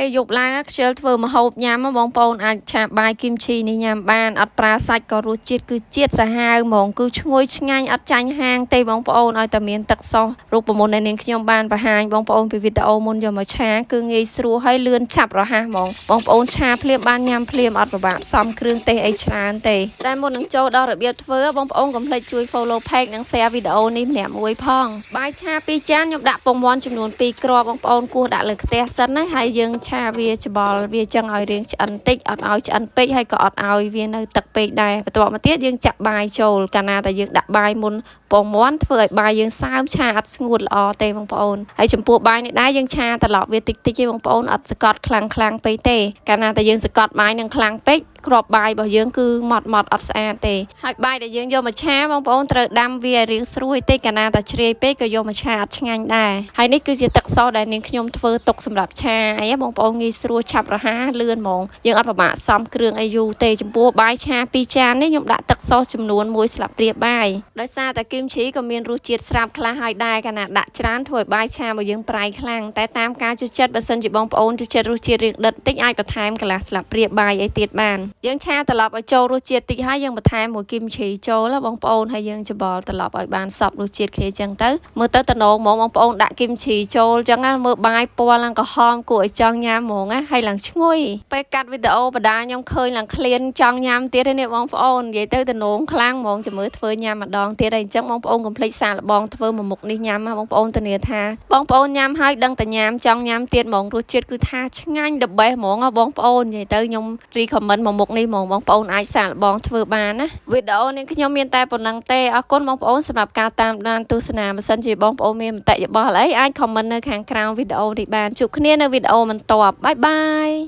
ពេលយប់ឡើងខ្ជិលធ្វើម្ហូបញ៉ាំបងប្អូនអាចឆាបាយគីមឈីនេះញ៉ាំបានអត់ប្រើសាច់ក៏រសជាតិគឺជាតិសាហាវហ្មងគឺឈ្ងុយឆ្ងាញ់អត់ចាញ់ហាងទេបងប្អូនឲ្យតែមានទឹកសោសរូបមន្តដែលនាងខ្ញុំបានបង្ហាញបងប្អូនពីវីដេអូមុនយកមកឆាគឺងាយស្រួលហើយលឿនឆាប់រហ័សហ្មងបងប្អូនឆាភ្លាមបានញ៉ាំភ្លាមអត់ពិបាកផ្សំគ្រឿងទេសអីច្រើនទេតែមុននឹងចូលដល់របៀបធ្វើបងប្អូនកុំភ្លេចជួយ follow page និង share វីដេអូនេះម្នាក់មួយផងបាយឆា2ចានខ្ញុំដាក់ពងមាន់ចំនួន2គ្រាប់បងប្អូនគោះដាក់លើខ្ទះសិនណាហើយយើងឆាវាច្បល់វាចឹងឲ្យរាងឆ្អិនតិចអត់ឲ្យឆ្អិនពេកហើយក៏អត់ឲ្យវានៅទឹកពេកដែរបន្ទាប់មកទៀតយើងចាក់បាយចូលកាលណាតែយើងដាក់បាយមុនពងមាន់ធ្វើឲ្យបាយយើងសើមឆាអត់ស្ងួតល្អទេបងប្អូនហើយចំពោះបាយនេះដែរយើងឆាត្រឡប់វាតិចតិចទេបងប្អូនអត់សកត់ខ្លាំងខ្លាំងពេកទេកាលណាតែយើងសកត់បាយនឹងខ្លាំងពេកគ្រាប់បាយរបស់យើងគឺម៉ត់ម៉ត់អត់ស្អាតទេហើយបាយដែលយើងយកមកឆាបងប្អូនត្រូវដាំវាឲ្យរាងស្រួយតិចកាលណាតែជ្រាយពេកក៏យកមកឆាអត់ឆ្ងាញ់ដែរហើយនេះគឺជាទឹកសដែលនាងខ្ញុំធ្វើទុកសម្រាប់ឆាអីបងប្អូនងាយស្រួលឆាប់រហ័សលឿនហ្មងយើងអត់ពិបាកសំគ្រឿងអីយូរទេចំពោះបាយឆា2ចាននេះខ្ញុំដាក់ទឹកសចំនួន1ស្លាបព្រាបាយដោយសារតែគីមឈីក៏មានរសជាតិស្រាប់ខ្លះហើយដែរកាលណាដាក់ច្រើនធ្វើឲ្យបាយឆារបស់យើងប្រៃខ្លាំងតែតាមការចូលចិត្តបើសិនជាបងប្អូនចូលចិត្តរសជាតិរាងដិតតិចអាចបន្ថែមកន្លះស្លាបព្រាបាយអីទៀតបានយើងឆាត្រឡប់ឲ្យចូលរសជាតិតិចហើយយើងបន្ថែមមួយគីមឈីចូលបងប្អូនហើយយើងច្បល់ត្រឡប់ឲ្យបានសព្វរសជាតិគ្នាចឹងទៅមើលទៅតំណងហ្មងបងប្អូនដាក់គីមឈីចូលចឹងណាមើលបាយពណ៌ឡើងក្រហមគួរឲ្យចង់ញ៉ាំហ្មងណាហើយឡើងឈ្ងុយពេលកាត់វីដេអូបដាខ្ញុំឃើញឡើងឃ្លានចង់ញ៉ាំទៀតនេះបងប្អូននិយាយទៅតំណងខ្លាំងហ្មងចាំមើលធ្វើញ៉ាំម្ដងទៀតហើយអញ្ចឹងបងប្អូនកុំភ្លេចសាកល្បងធ្វើមួយមុខនេះញ៉ាំបងប្អូនធានាថាបងប្អូនញ៉ាំហើយដឹងតែញ៉ាំចង់ញ៉ាំទៀតហ្មងរសជាតិគឺថាឆ្ងាញ់ the best ហ្មងបងប្អូននិយាយទៅខ្ញុំ recommend មួយមុខនេះហ្មងបងប្អូនអាចសាកល្បងធ្វើបានណាវីដេអូនេះខ្ញុំមានតែប៉ុណ្ណឹងទេអរគុណបងប្អូនសម្រាប់ការតាមដានទស្សនាបើសិនជាបងប្អូនមានមតិយោបល់អីអាច comment នៅខាងក្រោមវីដេអូនេះបានជួបគ្នានៅវីដេអូបន្ទាប់bye bye.